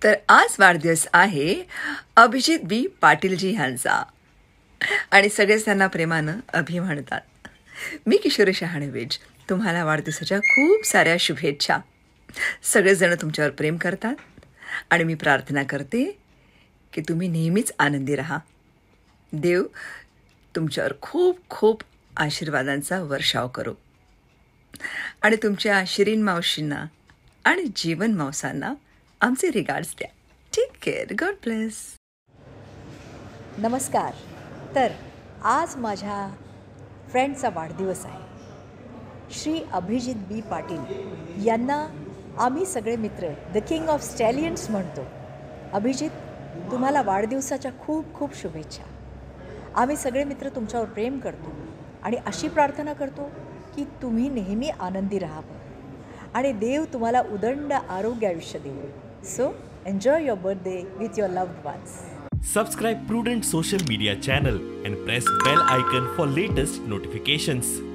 तर आज वाढदिवस आहे अभिजित बी पाटीलजी ह्यांचा आणि सगळेच त्यांना प्रेमानं अभि म्हणतात. मी किशोरी शहाणे वेज तुम्हाला वाढदिवसाच्या खूप साऱ्या शुभेच्छा. सगळेजण तुमच्यावर प्रेम करतात आणि मी प्रार्थना करते की तुम्ही नेहमीच आनंदी राहा. देव तुमच्यावर खूप खूप आशीर्वादांचा वर्षाव करो आणि तुमच्या शिरीन मावशींना आणि जीवन मावसांना आमचे रिगार्ड्स द्या. Take care, God bless. नमस्कार. तर आज माझ्या फ्रेंडचा वाढदिवस आहे. श्री अभिजित बी पाटील यांना आम्ही सगळे मित्र the king of स्टॅलियन्स म्हणतो. अभिजित, तुम्हाला वाढदिवसाच्या खूप खूप शुभेच्छा. आम्ही सगळे मित्र तुमच्यावर प्रेम करतो आणि अशी प्रार्थना करतो की तुम्ही नेहमी आनंदी राहावं आणि देव तुम्हाला उदंड आरोग्य आयुष्य देवो. So enjoy your birthday with your loved ones. Subscribe Prudent Social Media channel and press bell icon for latest notifications.